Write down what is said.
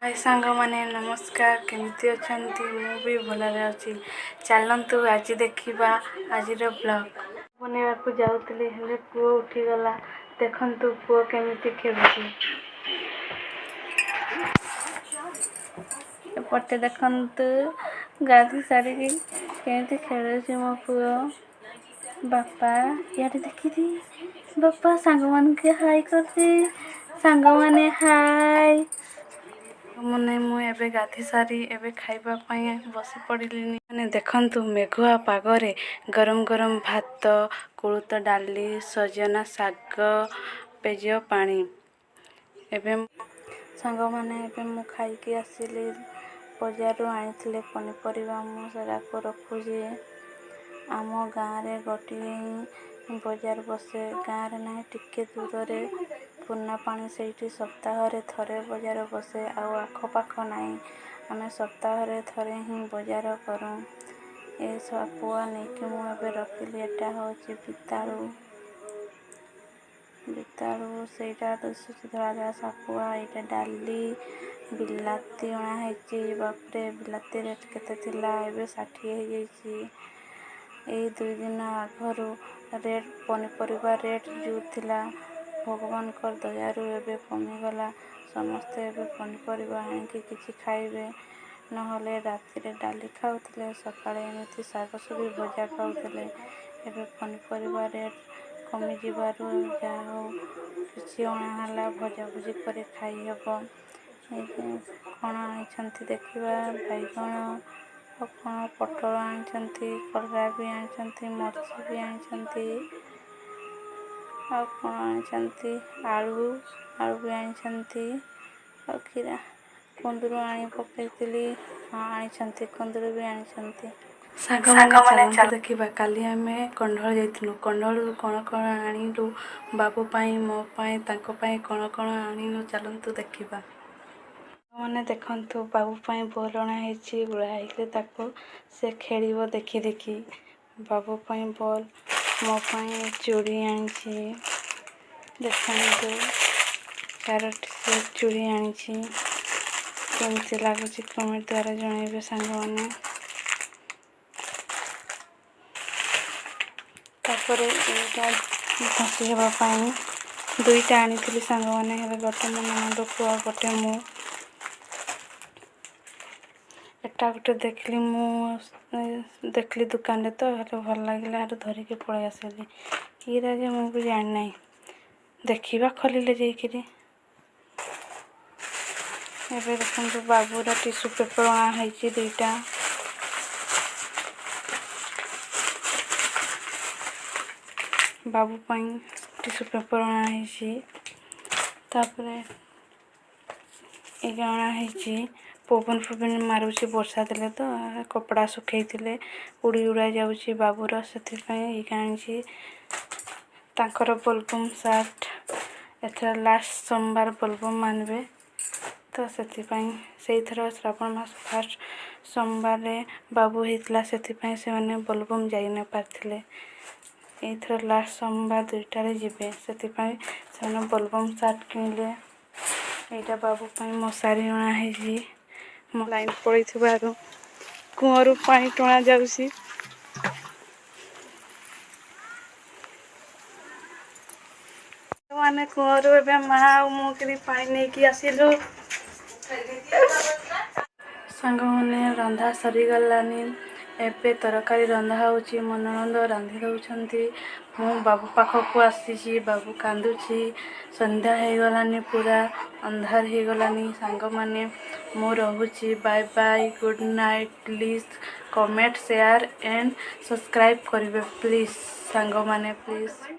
High ସାଙ୍ଗମାନେ, ନମସ୍କାର। କେମିତି ଅଛନ୍ତି? ମୁଁ ବି ଭଲରେ ଅଛି। ଚାଲନ୍ତୁ, ଆଜି ଦେଖିବା ଆଜିର ବ୍ଲଗ୍। ବନେଇବାକୁ ଯାଉଥିଲି, ହେଲେ ପୁଅ ଉଠିଗଲା। ଦେଖନ୍ତୁ, ପୁଅ କେମିତି ଖେଳୁଛି। ଏପଟେ ଦେଖନ୍ତୁ, ଗାଧୋଇ ସାରିକି କେମିତି ଖେଳୁଛି ମୋ ପୁଅ। ବାପା, ଇଆଡ଼େ ଦେଖିଦି। ବାପା ସାଙ୍ଗମାନଙ୍କୁ ହାଇ କରୁଛି। ସାଙ୍ଗମାନେ, ହାଇ। ମାନେ ମୁଁ ଏବେ ଗାଧୋଇ ସାରି ଏବେ ଖାଇବା ପାଇଁ ବସି ପଡ଼ିଲିନି। ମାନେ ଦେଖନ୍ତୁ, ମେଘୁଆ ପାଗରେ ଗରମ ଗରମ ଭାତ, କୋଳଥ ଡାଲି, ସଜନା ଶାଗ, ପେଜ ପାଣି। ଏବେ ସାଙ୍ଗମାନେ, ଏବେ ମୁଁ ଖାଇକି ଆସିଲି। ବଜାରରୁ ଆଣିଥିଲେ ପନିପରିବା, ମୁଁ ସେଟାକୁ ରଖୁଛି। ଆମ ଗାଁରେ ଗୋଟିଏ ହିଁ ବଜାର ବସେ। ଗାଁରେ ନାହିଁ, ଟିକେ ଦୂରରେ ପୁରୁଣା ପାଣି, ସେଇଠି ସପ୍ତାହରେ ଥରେ ବଜାର ବସେ। ଆଉ ଆଖପାଖ ନାହିଁ। ଆମେ ସପ୍ତାହରେ ଥରେ ହିଁ ବଜାର କରୁ। ଏ ପୁଅ ନେଇକି ମୁଁ ଏବେ ରଖିଲି। ଏଟା ହେଉଛି ବିତାଳୁ। ବିତାଳୁ ସେଇଟା ଦିଶୁଛି, ଧଳା ଧଳା ସାପୁଆ। ଏଇଟା ଡାଲି, ବିଲାତି ଅଣା ହେଇଛି। ବାପରେ, ବିଲାତି ରେଟ୍ କେତେ ଥିଲା, ଏବେ 60 ହେଇଯାଇଛି। ଏଇ 2 ଦିନ ଆଗରୁ ରେଟ୍, ପନିପରିବା ରେଟ୍ ଯେଉଁ ଥିଲା, ଭଗବାନଙ୍କ ଦୟାରୁ ଏବେ କମିଗଲା। ସମସ୍ତେ ଏବେ ପନିପରିବା ଆଣିକି କିଛି ଖାଇବେ। ନହେଲେ ରାତିରେ ଡାଲି ଖାଉଥିଲେ, ସକାଳେ ଏମିତି ଶାଗ ସୁବି ଭଜା ଖାଉଥିଲେ। ଏବେ ପନିପରିବା ରେଟ୍ କମିଯିବାରୁ ଯାହା ହଉ କିଛି ଅଣା ହେଲା, ଭଜାଭୁଜି କରି ଖାଇହେବ। କ'ଣ ଆଣିଛନ୍ତି ଦେଖିବା। ବାଇଗଣ ଆଉ କ'ଣ ପୋଟଳ ଆଣିଛନ୍ତି, କଲରା ବି ଆଣିଛନ୍ତି, ମରିଚ ବି ଆଣିଛନ୍ତି। ଆଉ କ'ଣ ଆଣିଛନ୍ତି? ଆଳୁ, ଆଳୁ ବି ଆଣିଛନ୍ତି। ଆଉ କ୍ଷୀରା କୁନ୍ଦୁରୁ ଆଣି ପକାଇଥିଲି। ହଁ, ଆଣିଛନ୍ତି, କୁନ୍ଦୁରୁ ବି ଆଣିଛନ୍ତି। ସାଙ୍ଗମାନେ, ଚାଲନ୍ତୁ ଦେଖିବା, କାଲି ଆମେ କଣ୍ଢଳ ଯାଇଥିଲୁ। କଣ୍ଢଳରୁ କ'ଣ କ'ଣ ଆଣିଲୁ, ବାବୁ ପାଇଁ, ମୋ ପାଇଁ, ତାଙ୍କ ପାଇଁ କ'ଣ କ'ଣ ଆଣିଲୁ, ଚାଲନ୍ତୁ ଦେଖିବା। ମାନେ ଦେଖନ୍ତୁ, ବାବୁ ପାଇଁ ବଲ୍ ଅଣା ହେଇଛି। ଗୁଳା ହେଇକି ତାକୁ ସେ ଖେଳିବ ଦେଖି ଦେଖି। ବାବୁ ପାଇଁ ବଲ୍, ମୋ ପାଇଁ ଚୁଡ଼ି ଆଣିଛି। ଦେଖନ୍ତୁ, ଚାରୋଟି ସେଟ୍ ଚୁଡ଼ି ଆଣିଛି। କେମିତି ଲାଗୁଛି, କମେଣ୍ଟ ଦ୍ୱାରା ଜଣାଇବେ ସାଙ୍ଗମାନେ। ତାପରେ ଏଇଟା ଘଷି ହେବା ପାଇଁ ଦୁଇଟା ଆଣିଥିଲି ସାଙ୍ଗମାନେ। ହେଲେ ଗୋଟେ ମୋ ନଣନ୍ଦକୁ ଆଉ ଗୋଟେ ମୁଁ। ଏଟା ଗୋଟେ ଦେଖିଲି ମୁଁ, ଦେଖିଲି ଦୋକାନରେ ତ, ହେଲେ ଭଲ ଲାଗିଲା, ହେଠୁ ଧରିକି ପଳେଇ ଆସିଲି। କିରା ଯେ ମୁଁ ବି ଜାଣିନାହିଁ, ଦେଖିବା ଖୋଲିଲେ ଯାଇକିରି। ଏବେ ଦେଖନ୍ତୁ, ବାବୁର ଟିସୁ ପେପର୍ ଅଣା ହେଇଛି ଦୁଇଟା। ବାବୁ ପାଇଁ ଟିସୁ ପେପର୍ ଅଣା ହେଇଛି। ତାପରେ ଏଇଟା ଅଣା ହେଇଛି। ପବନ ଫବନ ମାରୁଛି ବର୍ଷା ଦେଲେ ତ, କପଡ଼ା ଶୁଖେଇଥିଲେ ଉଡ଼ି ଉଡ଼ା ଯାଉଛି ବାବୁର, ସେଥିପାଇଁ ଏଇଟା ଆଣିଛି। ତାଙ୍କର ବୋଲବମ୍ ସାର୍ଟ। ଏଥର ଲାଷ୍ଟ ସୋମବାର ବୋଲବମ୍ ମାନିବେ ତ, ସେଥିପାଇଁ। ସେଇଥର ଶ୍ରାବଣ ମାସ ଫାଷ୍ଟ ସୋମବାରରେ ବାବୁ ହେଇଥିଲା, ସେଥିପାଇଁ ସେମାନେ ବୋଲବମ୍ ଯାଇ ନ ପାରିଥିଲେ। ଏଇଥର ଲାଷ୍ଟ ସୋମବାର ଦୁଇଟାରେ ଯିବେ, ସେଥିପାଇଁ ସେମାନେ ବୋଲବମ୍ ସାର୍ଟ କିଣିଲେ। ଏଇଟା ବାବୁ ପାଇଁ ମଶାରୀ ଅଣା ହେଇଛି। ମୋ ଲାଇନ୍ ପଳେଇଥିବାରୁ କୂଅରୁ ପାଣି ଟଣା ଯାଉଛି। ମାନେ କୂଅରୁ ଏବେ ମା ଆଉ ମୁଁ କିରି ପାଣି ନେଇକି ଆସିଲୁ। ସାଙ୍ଗମାନେ, ରନ୍ଧା ସରିଗଲାନି। ଏବେ ତରକାରୀ ରନ୍ଧା ହେଉଛି। ମୋ ନଣନ୍ଦ ରାନ୍ଧି ଦେଉଛନ୍ତି। ମୁଁ ବାବୁ ପାଖକୁ ଆସିଛି। ବାବୁ କାନ୍ଦୁଛି। ସନ୍ଧ୍ୟା ହେଇଗଲାନି, ପୁରା ଅନ୍ଧାର ହେଇଗଲାନି। ସାଙ୍ଗମାନେ, ମୁଁ ରହୁଛି। Bye bye, good night. Please comment, share and subscribe କରିବେ ପ୍ଲିଜ୍ ସାଙ୍ଗମାନେ, ପ୍ଲିଜ୍।